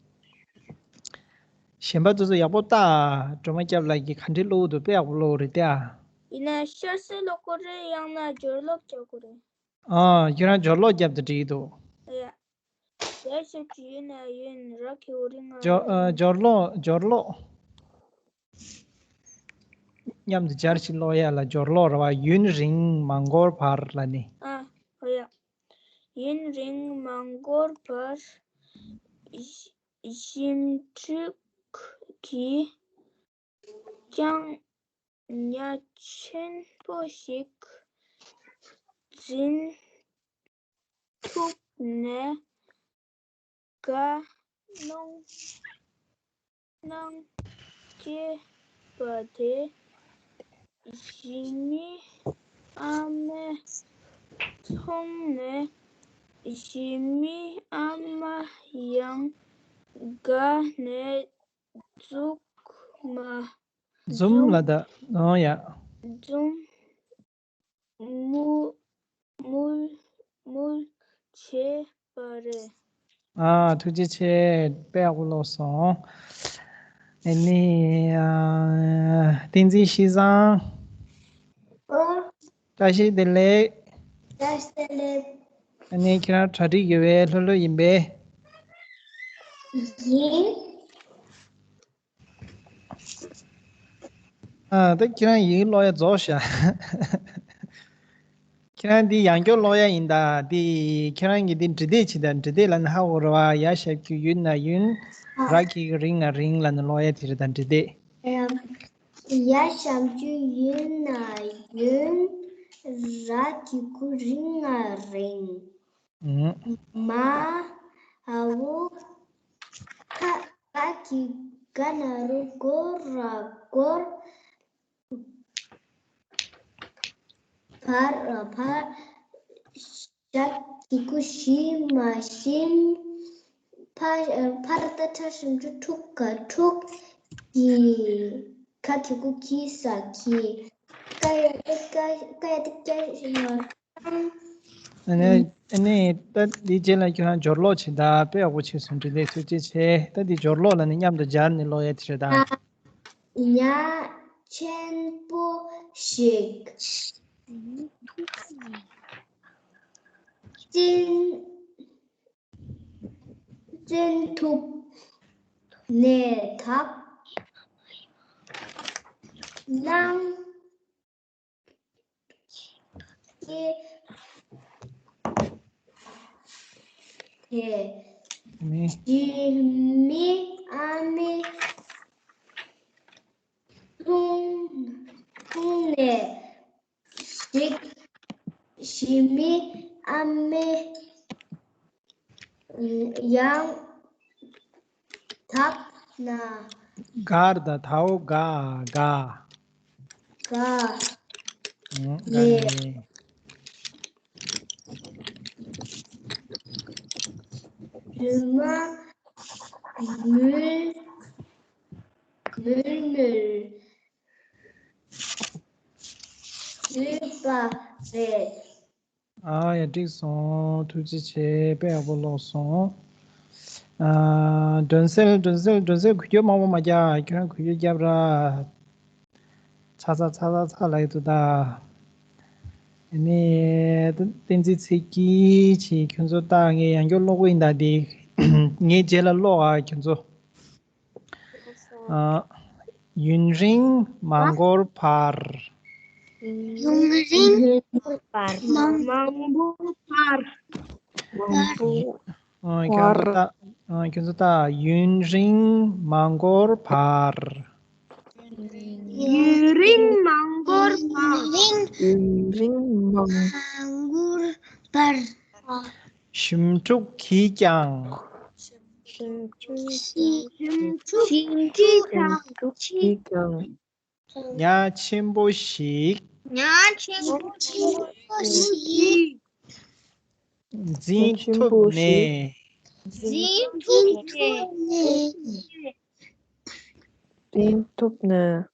གཞན་པ་ཚོ་ཚོ་ཡག་པོ་ལྟ། སྒྲོལ་མ་སྐྱབས་ལགས་ཀྱིས་ག་འདྲས་ཀློག་འདུག་དཔེ་ཡག་པོ་ཀློག་རེད་ད། ཡིན་ན་ཤར་སེ་ཀློག་དགོས་རེད། ཡང་ན་སྦྱོར་ཀློག་རྒྱག་དགོས་རེད། ཨ། ཁྱོད་རང་སྦྱོར་ཀློག་རྒྱབ་ད་འགྲིག་གི་འདུག་ཡ། ཡ་ཤོད་ཀྱི་ཡིན་ན་ཡིན། ར་གི་འོ་རི་ང་སྦྱོར། ཨ། སྦྱོར་ཀློག་སྦྱོར་ཀློག་མཉམ་དུ་སྦྱར་གྱིན་ཀློག་ཡ་ལ་སྦྱོར་ཀློག་རེད་པ། ཡུན་རིང་མ་འགོར་བར་ལབ་ནི། ཨ། ཨོ་ཡ། ཡུན་རིང་མ་འགོར་བར། ཞིམ་ཕྲུག་གིས་ཀྱང་ཉ་ཆེན་པོ་ཞིག་འཛིན་ཐུབ་ནས། དགའ་སྣང་སྣང་སྐྱེས་པ་དེ་ཞི་མིའི་ཨ་མས་མཐོང་ནས། ཞི་མིའི་ཨ་མ་ཡང་དགའ་ནས་འཛུམ་མ། འཛུམ་ལ་ད། ཨོ་ཡ། འཛུམ། མུ་མུལ་མུལ་བྱས་པ་རེད། ཨ། ཐུགས་རྗེ་ཆེ། དཔེ་ཡག་པོ་ཀློག་སོང་། ཨ་ནི། ཨ། བསྟན་འཛིན་ཤེས་བཟང་། ཨོ། བཀྲ་ཤིས་བདེ་ལེགས། བཀྲ་ཤིས་བདེ་ལེགས། ཨ་ནི་ཁྱེད་རང་གྲ་སྒྲིག་ཡོད་པས། ལྷོད་ལྷོད་ཡིན་པས། ཡིན། ཨ། ད་ཁྱེད་རང་ཡི་གེ་ཀློག་ཡ་རྫོགས་ཤག་ཁྱེད་རང་འདི་ཡང་སྐྱར་ཀློག་ཡ་ཡིན་ད། འདི་ཁྱེད་རང་གིས་འདི་འབྲི་དེབ་བྱེད་ད། འབྲི་དེབ་ལབ་ན་ཧ་གོ་རེད་བ། ཡ་ཞབས་ཀྱུ་ཡུ་ན་ཡུན། ར་གི་གུ་རི་ང་རིང་ལབ་ནས་ཀློག་ཡ་དེ་རེད་ད། འབྲི་དེབ། ཡ་ཞབས་ཀྱུ་ཡུ་ན་ཡུན། ར་གི་གུ་རི་ང་རིང་། ཨུམ། མ། འ་བོ། ཁ། ག་གི་གུ་ག་ན་རོ་གོ་ར་སྒོར། བར། བར། ཞ་གི་གུ་ཞི་མ་བཞིན། ཕ། ཕ་ར་བཏགས་ཕྲ་ཞབས་ཀྱུ་ཕྲུ་གུ་ག་ཕྲུག་གི། ག་གི་གུ་གི་ས་གིས། ཀ་ཡ་བཏགས་ཀ་ཀ་ཡ་བཏགས་ཀྱ། ཨ་ནི། ཨ་ནི་ད་འདིའི་རྗེས་ལ་ཁྱེད་རང་སྦྱོར་ཀློག་བྱེད་ད། དཔེ་ཡག་པོ་བྱས་སོང་། འབྲི་དེབ་ཐུགས་རྗེ་ཆེ། ད་འདི་སྦྱོར་ཀློག་ལབ་ནས་མཉམ་དུ་སྦྱར་ནས་ཀློག་ཡ་དེ་རེད་ད། ཉ་ཆེན་པོ་ཞིག་བཙན། བཙན་ཐུབ་ནས་ཐག་བླངས། སྐྱེས་ཏེ། མི། ཞི་མི་ཨ་མའི་ཁུང་ཁུང་ནས་ཞིག་ཞི་མི་ཨ་མའི་ཡང་དག་ན། གར་ད་དའོ་ག་ག་ག་ཨང་། ག་ནས། ནས། རྫུན་མ་མུལ་མུལ་མུལ་བཟོས་པ་རེད། ཨ་ཡ། འགྲིག་སོང་། ཐུགས་རྗེ་ཆེ། དཔེ་ཡག་པོ་ཀློག་སོང་། ཨ། སྒྲོན་གསལ། སྒྲོན་གསལ། སྒྲོན་གསལ་འགུལ་སྐྱོད་མང་པོ་མ་རྒྱག་ཁྱོད་རང་འགུལ་སྐྱོད་རྒྱབ་ར། ཚ་ཚ་ཚ་ཚ་ཚ་ལབ་ཀྱི་འདུག་ད། ཨ་ནི། བསྟན་འཛིན་ཚེ་སྐྱིད་ཅིག་ཁྱོད་ཚོ་ལྟ། ངས་ཡང་སྐྱར་ཀློག་གི་ཡིན་ད་འདི། ངའི་རྗེས་ལ་ཀློག་ཨ་ཁྱོད་ཚོ། ཨ། ཡུན་རིང་མ་འགོར་བར། ཡུན་རིང་མ་འགོར་བར། མ་འགོར་བར། ཨ། ཁྱོད་ཚོ་ལྟ། ཨ། ཁྱོད་ཚོ་ལྟ། ཡུན་རིང་མ་འགོར་བར། ཡུན་རིང་མ་འགོར་བར། ཡུན་རིང་མ་འགོར་བར། ཞིམ་ཕྲུག་གིས་ཀྱང་། ཞིམ་ཕྲུག་གིས་ཀྱང་། ཉ་ཆེན་པོ་ཞིག་ཉ་ཆེན་པོ་ཞིག་འཛིན་ཐུབ་ནས། འཛིན་ཐུབ་ནས། འཛིན་ཐུབ་ནས།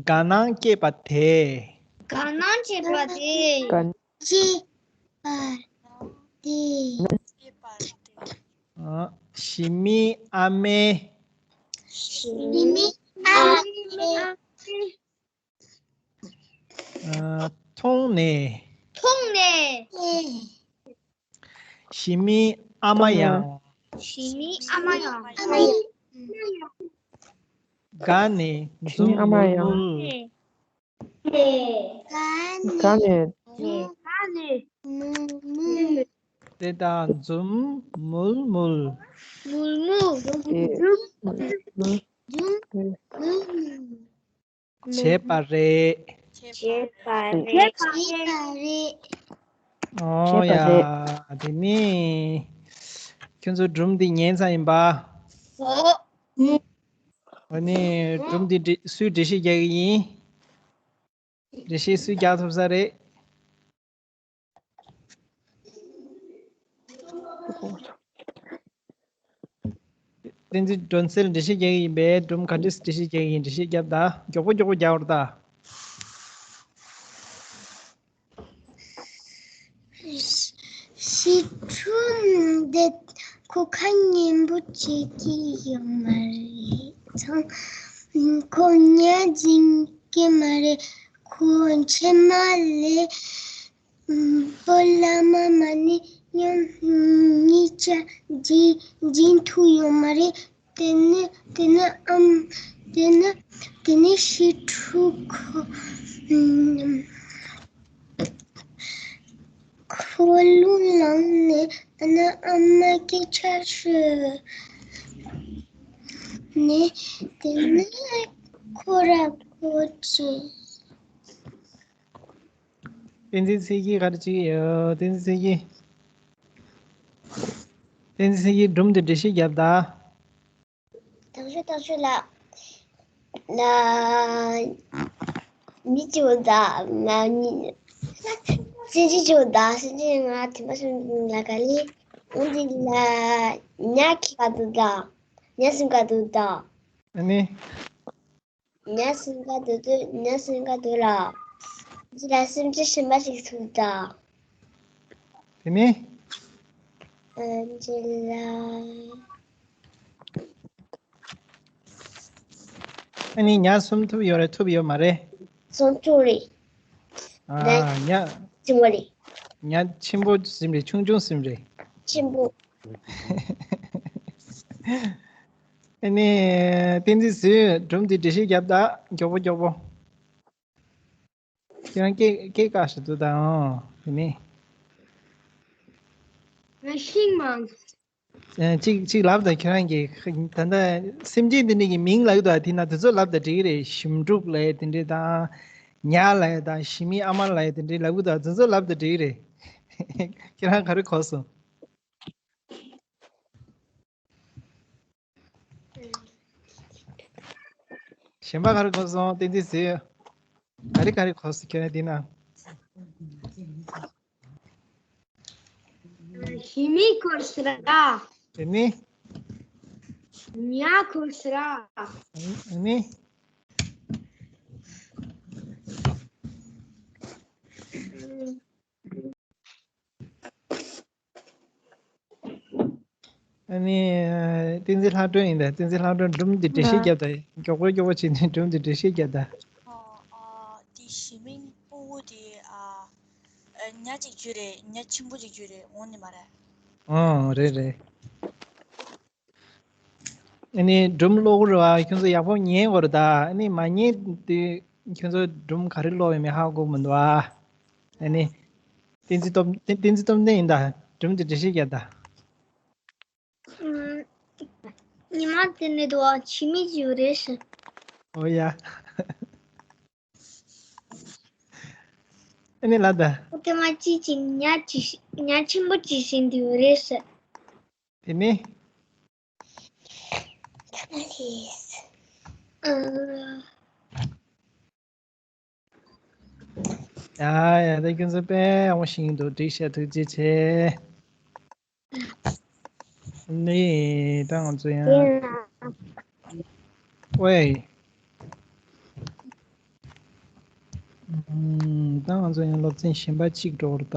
དགའ་སྣང་སྐྱེས་པ་དེས། དགའ་སྣང་སྐྱེས་པ་དེས། དགའ་སྐྱེས་པ་དེས། ཨ། ཞི་མིའི་ཨ་མའི། ཞི་མིའི་ཨ་མའི། ཨ། མཐོང་ནས། མཐོང་ནས། ཞི་མིའི་ཨ་མ་ཡང་། ཞི་མིའི་ཨ་མ་ཡང་། དགའ་ནས་འཛུམ་མུལ་མུལ། དགའ་ནས། དགའ་ནས། དགའ་ནས། དེ་དག་འཛུམ་མུལ་མུལ། མུལ་མུལ། དེ། འཛུམ་མུལ་མུལ། བྱས་པ་རེད། བྱས་པ་རེད། བྱས་པ་རེད། ཨོ་ཡ། བྱས་པ་རེད། དེ་ནི། ཁྱོད་ཚོ་སྒྲུང་འདི་ཉན་ཚར་ཡིན་པ། ཨོ། ཨ་ནི་སྒྲུང་འདི་འདྲི། སུས་འགྲེལ་བཤད་རྒྱག་གི་ཡིན། འགྲེལ་བཤད་སུས་རྒྱག་ཐུབ་ས་རེད། བསྟན་འཛིན་སྒྲོན་གསལ་འགྲེལ་བཤད་རྒྱག་གི་ཡིན་པས། སྒྲུང་ག་འདྲས་འགྲེལ་བཤད་རྒྱག་གི་ཡིན། འགྲེལ་བཤད་རྒྱབ་ད། མགྱོགས་པོ་མགྱོགས་པོ་རྒྱག་རོགས་ད། ཞི་ཁྲོ་འདི་ཁོ་ཁ་ཉན་པོ་བྱེད་ཀྱི་ཡོད་མ་རེད། ཚང་ཁོ་ཉ་འཛིན་གྱི་མ་རེད། ཁོ་མཆི་མ་ལས་བུ་ལ་མ་མ་ནི་ཡང་གཉིས་ཆ་འཛིན་འཛིན་ཐུབ་ཡོད་མ་རེད། དེ་ནི་དེ་ནི་ཨམ་དེ་ནི་དེ་ནི་ཞི་ཁྲོ་ཁོ་ཁོ་ལུ་ལངས་ནས་ཨ་ན་ཨ་མ་སྐད་ཆ་ཤོད་ནས་དེ་ནི་ཁོ་ར་ཁོ་ཅི། བསྟན་འཛིན་ཚེ་སྐྱིད་ག་རེ་བྱེད་ཀྱི་ཡོད། བསྟན་འཛིན་ཚེ་སྐྱིད། བསྟན་འཛིན་ཚེ་སྐྱིད་སྒྲུང་དེ་འགྲེལ་བཤད་རྒྱབ་དང་། ཐག་ཆོད་ཐག་ཆོད་ལ། ལ། མི་གཅིག་པོ་དང་ང་གཉིས། སེམས་ཅན་གཅིག་པོ་དང་སེམས་ཅན་ང་དེ་མ་སོང་ལ་ག་ལི། འོན་ཏེ་ལ། ཉ་ཁི་ག་དུ་དང་། ཉ་སེམས་ག་དུ་དང་། ཨ་ནི། ཉ་སེམས་ག་དུ་དུ་ཉ་སེམས་ག་དུ་ལ། ཅི་ལ་སེམས་ཅན་གཞན་པ་ཞིག་ཐུག་དང་། དེ་ནི། ཨ་ཅི་ལ། ཨ་ནི་ཉ་གསུམ་ཐུབ་ཡོད་རེད། ཐུབ་ཡོད་མ་རེད། གསུམ་ཐུབ་རེད། ཨ། ཉ། ཉ་ཆེན་པོ་རེད། ཉ་ཆེན་པོ་ཟིན་རེད། ཆུང་ཆུང་ཟིན་རེད། ཆེན་པོ། ཨ་ནི། བསྟན་འཛིན་ཟིན་སྒྲུང་འདི་འགྲེལ་བཤད་རྒྱབ་དང་མགྱོགས་པོ་མགྱོགས་པོ། ཁྱེད་རང་སྐད་སྐད་བཀག་ཞིག་འདུག་ད། ཨོ་དེ་ནི། ཤིང་མང་། ཨ། གཅིག་གཅིག་ལབ་དང་། ཁྱེད་རང་གིས་ད་ལྟ་སེམས་ཅན་དེ་འདྲ་གི་མིང་ལབ་ཀྱི་འདུག་ཨ། དེ་ན་དེ་ཚོ་ལབ་དང་འགྲིག་གི་རེད། ཞིམ་ཕྲུག་ལབ་ཡ་དེ་འདྲ་དང་། ཉ་ལབ་ཡ་དང་། ཞི་མིའི་ཨ་མ་ལབ་ཡ་དེ་འདྲ་ལབ་ཀྱི་འདུག་ཨ། དེ་ཚོ་ལབ་དང་འགྲིག་གི་རེད། ཁྱེད་རང་ག་རེ་གོ་སོང་། གཞན་པ་ག་རེ་གོ་སོང་། བསྟན་འཛིན་ཟེར། ག་རེ་ག་རེ་གོ་སོང་། ཁྱེད་རང་དེ་ན། ཞི་མི་གོ་སོང་ར། དེ་ནི། ཉ་གོ་སོང་ར། དེ་ནི། ཨ་ནི། བསྟན་འཛིན་ལྷ་སྒྲོན་ཡིན་ད། བསྟན་འཛིན་ལྷ་སྒྲོན་སྒྲུང་འདི་འགྲེལ་བཤད་རྒྱབ་ད། མགྱོགས་པོ་མགྱོགས་པོ་བྱས་ནས་སྒྲུང་འདི་འགྲེལ་བཤད་རྒྱབ་ད། ཨ། ཨ། དེ་ཞི་མི་སྤུ་གུ་དེ། ཨ། ཨ། ཉ་གཅིག་བརྒྱུད་རེད། ཉ་ཆེན་པོ་གཅིག་བརྒྱུད་རེད། འོང་ནི་མ་རེད། ཨོ་རེད་རེད། ཨ་ནི་སྒྲུང་ཀློག་གི་རེད་བ། ཁྱོད་ཚོ་ཡག་པོ་ཉན་དགོས་རེད་ད། ཨ་ནི་མ་ཉན་དུས་ཁྱོད་ཚོ་སྒྲུང་ག་རེ་ཀློག་ཡོད་མེད་ཧ་གོ་མི་འདུག་ཨ། ཨ་ནི། བསྟན་འཛིན་སྟོབས་བསྟན་འཛིན་སྟོབས་ལྡན་ཡིན་ད། སྒྲུང་དེ་འགྲེལ་བཤད་རྒྱབ་ད། ཉི་མ་དེ་ནས་དུ་བ་ཕྱི་མི་ཞིག་རེད་ཤག་ཨོ་ཡ། ཨ་ནི་ལ་ད། ཨོ་དེ་མ་ཅི་ཅི་ཉ་ཅི་ཉ་ཆེན་པོ་ཅི་ཞིག་འདི་རེད་ཤག་དེ་ནི། ཨ། ཡ་ཡ། ད་ཁྱོད་ཚོ་དཔེ་ཡག་པོ་ཤེས་ཀྱི་འདུག་འགྲིག་ཤག་ཐུགས་རྗེ་ཆེ། ནི་ད་ང་ཚོ་ཡང་། ཝེ། ད་ང་ཚོ་ཡང་སློབ་ཚན་གཞན་པ་གཅིག་འགྲོ་བར་ད།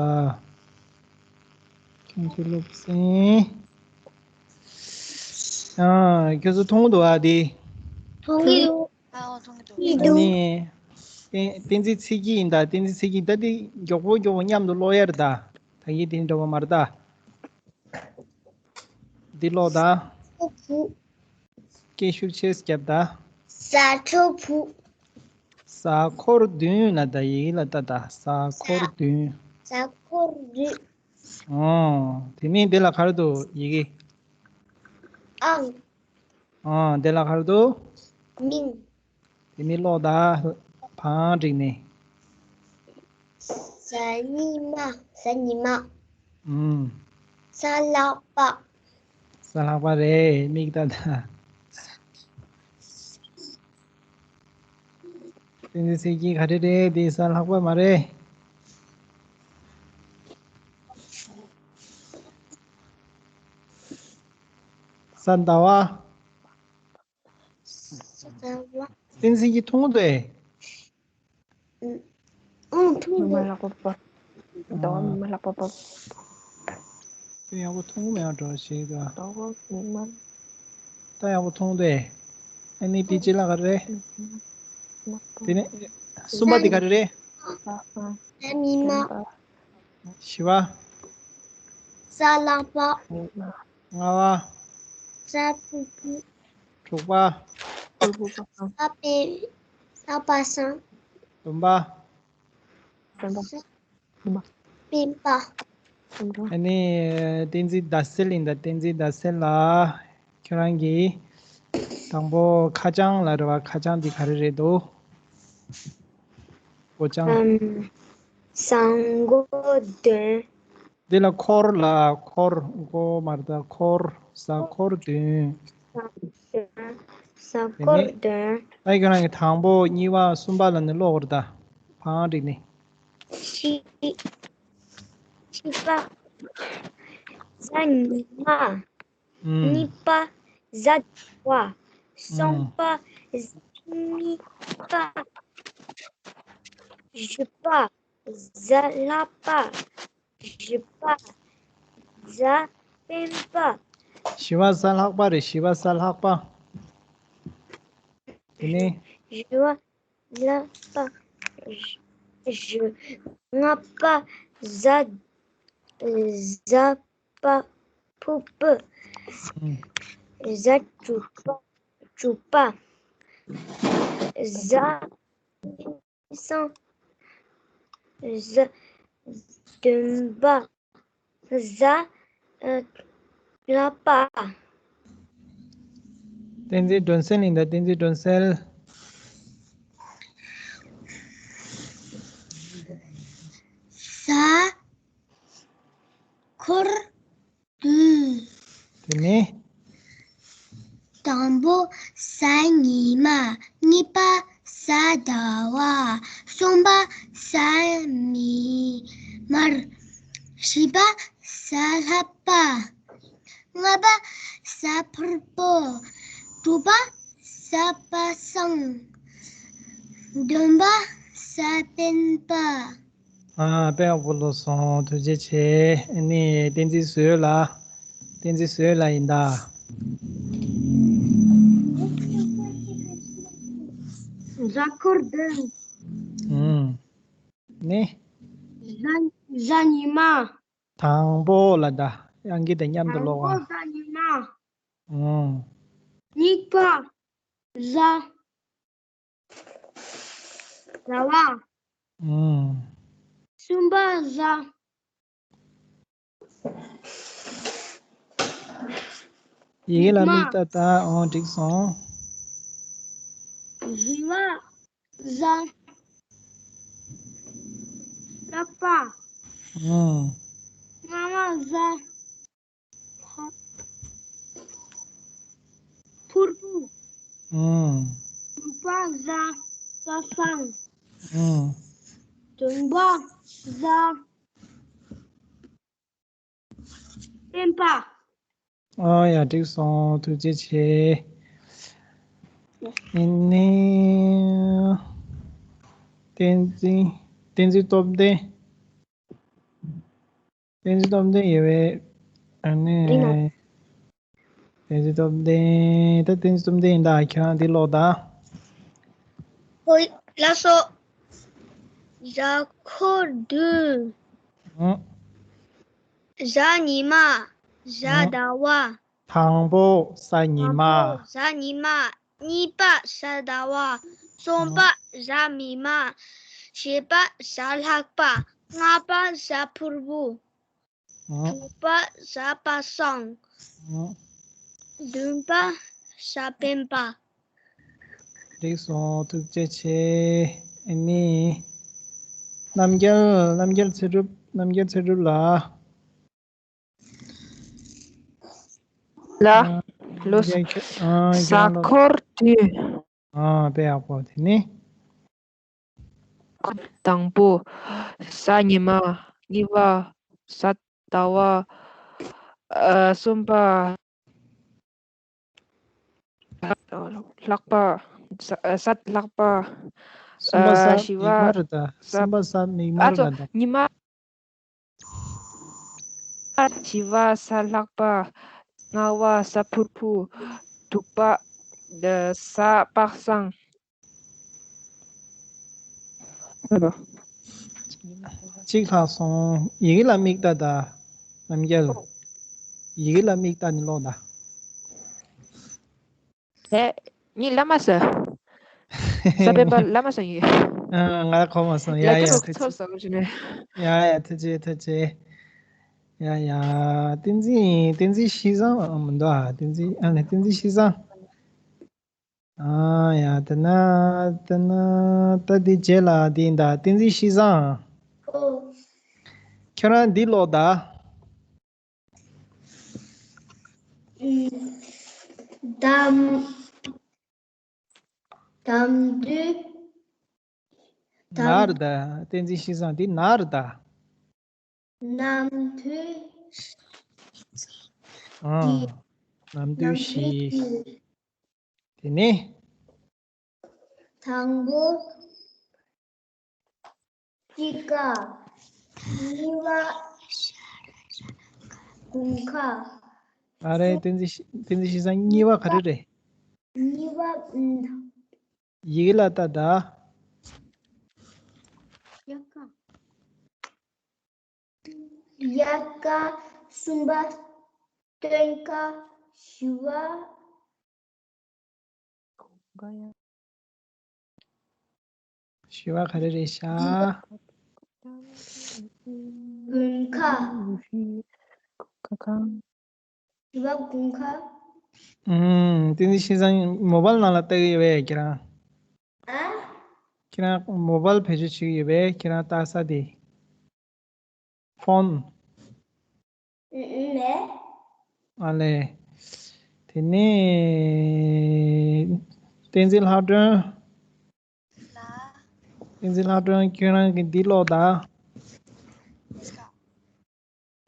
ཁྱོད་ཚོ་སློབ་ཚན། ཨ། ཁྱོད་ཚོ་མཐོང་གི་འདུག་ཨ་དེ། མཐོང་གི་འདུག་ཨ། མཐོང་གི་འདུག་ཨ་ནི། བསྟན་བསྟན་འཛིན་ཚེ་སྐྱིད་ཡིན་ད། བསྟན་འཛིན་ཚེ་སྐྱིད་ད། དེ་མགྱོགས་པོ་མགྱོགས་པོ་མཉམ་དུ་ཀློག་ཡ་རེད་ད། ད་གིན་དེ་འདྲ་བ་མ་རེད་ད། འདི་ཀློག་ད། ཁྲོ་ཕུ། སྐད་ཤུགས་ཆེ་རྒྱབ་ད། ཟ་ཁྲོ་ཕུ། གཟའ་འཁོར་བདུན་ལ་ད། ཡི་གེ་ལ་ལྟ་ད། གཟའ་འཁོར་བདུན། གཟའ་འཁོར་བདུན། ཨོ། དེ་ནས་འདི་ལ་ག་རེ་འདུག་ཡི་གེ། ཨང་། ཨོ། འདི་ལ་ག་རེ་འདུག་མིང་། དེ་ནས་ཀློག་ད། བང་བསྒྲིགས་ནས། གཟའ་ཉི་མ། གཟའ་ཉི་མ། ཨུམ། གཟའ་ལྷག་པ། གཟའ་ལྷག་པ་རེད། མིག་ལྟ་ད། བསྟན་འཛིན་ཚེ་སྐྱིད་ག་རེ་རེད། དེ་གཟའ་ལྷག་པ་མ་རེད། གཟའ་ཟླ་བ། གཟའ་ཟླ་བ། བསྟན་འཛིན་གྱིས་མཐོང་འདུག་ཨེ། ཨང་། མཐོང་འདུག་མ་ལྷག་པ་པ། ཟླ་བ་མ་ལྷག་པ་པ། ཡག་པོ་མཐོང་གི་མེད་པ་འདྲ་ཞིག་འདུག་ད་ཡག་པོ་མཐོང་དེ། ཨ་ནི་དེ་ཅི་ལ་ག་རེ་རེད། དེ་ནས་གསུམ་པ་དེ་ག་རེ་རེད། ཟ་ཉི་མ། བཞི་པ། ཟ་ལྷག་པ། ལྔ་པ། ཟ་ཕུར་བུ། དྲུག་པ། ཟ་པེ། ཟ་པ་སངས། བདུན་པ། ཟ་པེན་པ། ཨ་ནི་བསྟན་འཛིན་ཟླ་གསལ་ཡིན་ད། བསྟན་འཛིན་ཟླ་གསལ་ལགས། ཁྱོད་རང་གིས་དང་པོ་ཁ་བྱང་ལ་རེད་བ། ཁ་བྱང་འདི་ག་རེ་རེད་འདུག་འགོ་བྱང་། ཨམ། ཟ་མགོ་འདོན། འདི་ལ་འཁོར་ལ་འཁོར་མགོ་མ་རེད་ད། འཁོར་ཟ་འཁོར་འདོན། ཟ་འཁོར་འདོན། ཨ་ཁྱོད་རང་གིས་དང་པོ་གཉིས་པ་གསུམ་པ་ལ་ནི་ཀློག་རེད་ད། བང་བསྒྲིགས་ནས། བཞི། བཞི་པ། ཟ་ཉི་མ། ཨུམ། གཉིས་པ། ཟ་ཟླ་བ། གསུམ་ཨུམ། པ། ཟ་གཉིས་པ། བཞི་པ། ཟ་ལྷག་པ། བཞི་པ། ཟ་སྤེན་པ། བཞི་པ་ཟ་ལྷག་པ་རེད། བཞི་པ་ཟ་ལྷག་པ། དེ་ནས། བཞི་པ། ལ་པ། བཞི། ལྔ་པ། ཟ། ཟ་པ། ཕུར་བུ། ཟ་དྲུག་པ། དྲུག་པ། ཟ་སངས། ཟ་བདུན་པ། ཟ། ཨ། ལྷག་པ། བསྟན་འཛིན་སྒྲོན་གསལ་ཡིན་ད། བསྟན་འཛིན་སྒྲོན་གསལ། ཟ་འཁོར་འདོན། དེ་ནས། དང་པོ་ཟ་ཉི་མ། གཉིས་པ་ཟ་ཟླ་བ། གསུམ་པ་ཟ་མིག་དམར། བཞི་པ་ཟ་ལྷག་པ། ལྔ་པ་ཟ་ཕུར་བུ། དྲུག་པ་ཟ་པ་སངས། བདུན་པ་ཟ་སྤེན་པ། ཨ། དཔེ་ཡག་པོ་ཀློག་སོང་། ཐུགས་རྗེ་ཆེ། ཨ་ནི་བསྟན་འཛིན་བཟོད་ལགས། བསྟན་འཛིན་བཟོད་ལགས་ཡིན་ད། ཟ་འཁོར་འདོན། ཨུམ། ནི། ཟ། ཟ་ཉི་མ། དང་པོ་ལ་ད། ཨང་ཀི་དང་མཉམ་དུ་ཀློག་ཨ། དང་པོ་ཟ་ཉི་མ། ཨུམ། གཉིས་པ། ཟ། ཟླ་བ། ཨུམ། གསུམ་པ་ཟ། ཡི་གེ་ལ་མིག་ལྟ་ད། ཨོ་འགྲིག་སོང་། བཞི་པ་ཟ། ལྷག་པ། ཨུམ། ལྔ་པ་ཟ། ཕུར་བུ། ཨུམ། དྲུག་པ་ཟ། ཟ་སངས། ཨུམ། བདུན་པ་ཟ། སྤེན་པ། ཨ་ཡ། འགྲིག་སོང་། ཐུགས་རྗེ་ཆེ། ཨ་ནི། བསྟན་འཛིན། བསྟན་འཛིན་སྟོབས་ལྡན། བསྟན་འཛིན་སྟོབས་ལྡན་ཡོད་པས། ཨ་ནི། ཡིན་ནོ། བསྟན་འཛིན་སྟོབས་ལྡན། ད་བསྟན་འཛིན་སྟོབས་ལྡན་ཡིན་ད། ཁྱེད་རང་འདི་ཀློག་ད། ཧོ། ལགས་སོ། ཟ་འཁོར་འདོན། ཨང་། ཟ་ཉི་མ། ཟ་ཨང་། ཟླ་བ། དང་པོ་ཟ་ཉི་མ། དང་པོ་ཟ་ཉི་མ། གཉིས་པ་ཟ་ཟླ་བ། གསུམ་པ་ཨང་། ཟ་མིག་དམར། བཞི་པ་ཟ་ལྷག་པ། ལྔ་པ་ཟ་ཕུར་བུ། ཨང་། དྲུག་པ་ཟ་པ་སངས། ཨང་། བདུན་པ་ཟ་སྤེན་པ། འགྲིག་སོང་། ཐུགས་རྗེ་ཆེ། ཨ་ནི། རྣམ་རྒྱལ། རྣམ་རྒྱལ་ཚེ་སྒྲུབ། རྣམ་རྒྱལ་ཚེ་སྒྲུབ་ལགས། ལ། ཨ། ལོ། ཡ་ཁྱོད། ཨ། ཟ་ཁྱོད་ལ། འཁོར་འདོན། ཨ། དཔེ་ཡག་པོ། དེ་ནི། དང་པོ་ཟ་ཉི་མ། གཉིས་པ་ཟ་ཟླ་བ། ཨ། གསུམ་པ་ལྷག་པ། ཟ་ཟ་ལྷག་པ། གསུམ་པ་ཨ། ཟ་བཞི་པ་མིག་དམར་རེད་ད། ཟ། གསུམ་པ་ཟ་མིག་ཨ་དམར་ཚོ་ལ་ད། ཉི་མ། པ་བྱི་བ། ས་ལྷག་པ། ལྔ་བ་ས་ཕུར་བུ། དྲུག་པ་ས་དཔག་བཟང་། གཅིག་ལྷག་སོང་། ཡི་གེ་ལ་མིག་ལྟ་ད། རྣམ་རྒྱལ། ཡི་གེ་ལ་མིག་ལྟ་ནི་ཀློག་ད། ཨེ། ངའི་བླ་མ་ཟེར། ས་པཎ་པ་བླ་མ་ཟེར་ཡིན། ཨ། ང་གོ་མ་སོང་། ཡ་ཡ། ལ་ཀ་ཐུགས་རྗེ་ཆེ། ཚོར་སོང་ཞུ་ནས། ཡ་ཡ། ཐུགས་རྗེ་ཆེ། ཐུགས་རྗེ་ཆེ། ཡ་ཡ། བསྟན་འཛིན། བསྟན་འཛིན་ཤེས་བཟང་མི་འདུག་ཨ། བསྟན་འཛིན། ཨ་ནི་བསྟན་འཛིན་ཤེས་བཟང་། ཨ་ཡ། དེ་ན། དེ་ན། ད་འདི་རྗེས་ལ་འདི་ཡིན་ད། བསྟན་འཛིན་ཤེས་བཟང་། ཨོ། ཁྱོད་རང་འདི་ཀློག་ད། དམ། དམ་དུས། དམ། ནར་ད། བསྟན་འཛིན་ཤེས་བཟང་འདི་ནར་ད། ནམ་དུས། ཨ། ནམ་དུས་བཞི། དེ་ནས། དང་པོ། དཔྱིད་ཀ། གཉིས་པ། དགུན་ཁ། ཨ་རེ། བསྟན་འཛིན་ཤེས། བསྟན་འཛིན་ཤེས་བཟང་། གཉིས་པ་ག་རེ་རེད། གཉིས་པ། ཨུམ། ཡི་གེ་ལ་ལྟ་ད། དབྱར་ཁ། དབྱར་ཁ། གསུམ་པ། སྟོན་ཁ། བཞི་པ། བཞི་པ་ག་རེ་རེད་ཤག་དགུན་ཁ། བཞི་པ་དགུན་ཁ། ཨུམ། བསྟན་འཛིན་ཤེས་བཟང་མོ་བལ་ནང་ལ་ལྟ་གི་ཡོད་པས་ཁྱེད་རང་། ཨ། ཁྱེད་རང་མོ་བལ་བེད་སྤྱོད་བྱེད་ཀྱི་ཡོད་པས་ཁྱེད་རང་ལྟ་ས་དེ། ཕོན། ཨུ་ཨུ་མེད། ཨ་ལེ། དེ་ནས། བསྟན་འཛིན་ལྷག་སྒྲོན། ལ། བསྟན་འཛིན་ལྷག་སྒྲོན། ཁྱོད་རང་གིས་འདི་ཀློག་ད།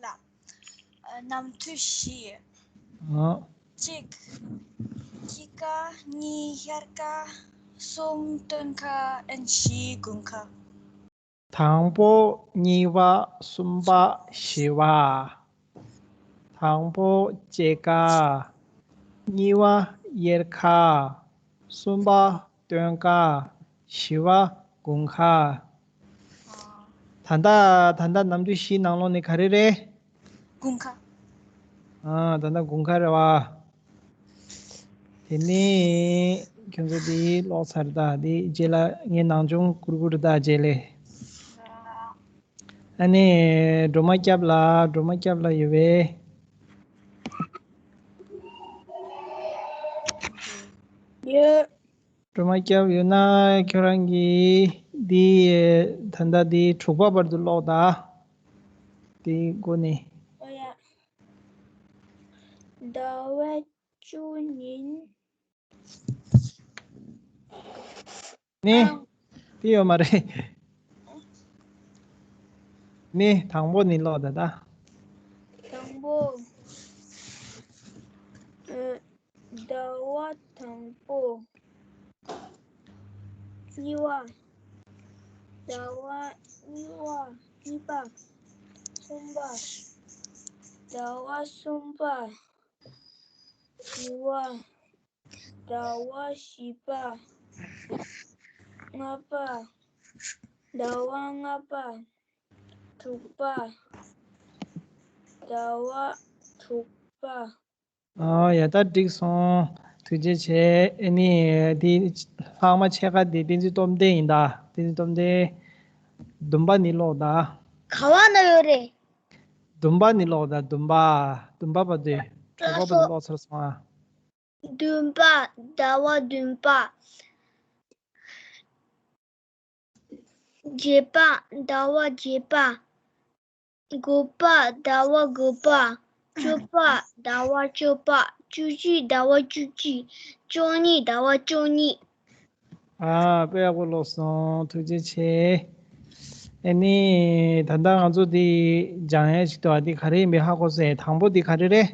ལ། ཨ། ནམ་དུས་བཞི། ཨ། གཅིག་དཔྱིད་ཀ། གཉིས་དབྱར་ཁ། གསུམ་སྟོན་ཁ། ཨན་བཞི་དགུན་ཁ། དང་པོ། གཉིས་པ། གསུམ་པ། བཞི་པ། དང་པོ་དཔྱིད་ཀ། གཉིས་པ་དབྱར་ཁ། གསུམ་པ་སྟོན་ཁ། བཞི་པ་དགུན་ཁ། ད་ལྟ། ད་ལྟ་ནམ་དུས་བཞིའི་ནང་ལོགས་ནས་ག་རེ་རེད། དགུན་ཁ། ཨ། ད་ལྟ་དགུན་ཁ་རེད་བ། དེ་ནས་ཁྱོད་ཚོ་དེ་ཀློག་ཚར་ད། དེ་རྗེས་ལ་ངས་ནང་སྦྱོང་བསྐུར་བསྐུར་ད། རྗེས་ལ། ཨ་ནི་སྒྲོལ་མ་སྐྱབས་ལགས། སྒྲོལ་མ་སྐྱབས་ལགས་ཡོད་པས། ཡོད། སྒྲོལ་མ་སྐྱབས་ཡོད་ན་ཁྱོད་རང་གིས་འདི། ད་ལྟ་འདི་དྲུག་པ་བར་དུ་ཀློག་ད། དེའི་སྒོ་ནས། ཨོ་ཡ། ཟླ་བ་བཅུ་ཉིན། ནི། དེ་ཡོད་མ་རེད། ནི། དང་པོ་ནི་ཀློག་ད་ད། དང་པོ། ཨ། ཟླ་བ་དང་པོ། གཉིས་པ། ཟླ་བ་གཉིས་པ། གཉིས་པ། གསུམ་པ། ཟླ་བ་གསུམ་པ། བཞི་པ། ཟླ་བ་བཞི་པ། ལྔ་པ། ཟླ་བ་ལྔ་པ། དྲུག་པ། ཟླ་བ་དྲུག་པ། ཨ། ཡ། ད་འགྲིག་སོང་། ཐུགས་རྗེ་ཆེ། ཨ་ནི་དེ་ལྷག་མ་ཕྱེད་ཀ་དེ་བསྟན་འཛིན་སྟོབས་ལྡན་ཡིན་ད། བསྟན་འཛིན་སྟོབས་ལྡན། བདུན་པ་ནི་ཀློག་ད། ག་བ་ན་ཡོད་རེད། བདུན་པ་ནི་ཀློག་ད། བདུན་པ། བདུན་པ་བར་དུ། དྲུག་པ་བར་དུ་ཀློག་ཚར་སོང་ཨ། བདུན་པ། ཟླ་བ་བདུན་པ། བརྒྱད་པ། ཟླ་བ་བརྒྱད་པ། དགུ་པ། ཟླ་བ་དགུ་པ། བཅུ་པ། ཟླ་བ་བཅུ་པ། བཅུ་གཅིག། ཟླ་བ་བཅུ་གཅིག། བཅུ་གཉིས། ཟླ་བ་བཅུ་གཉིས། ཨ། དཔེ་ཡག་པོ་ཀློག་སོང་། ཐུགས་རྗེ་ཆེ། ཨ་ནི་ད་ལྟ་ང་ཚོ་འདི་སྦྱང་ཡ་ཞིག་འདུག་ཨ། འདི་ག་རེ་ཡིན་པའི་ཧ་གོ་སོང་། དང་པོ་འདི་ག་རེ་རེད།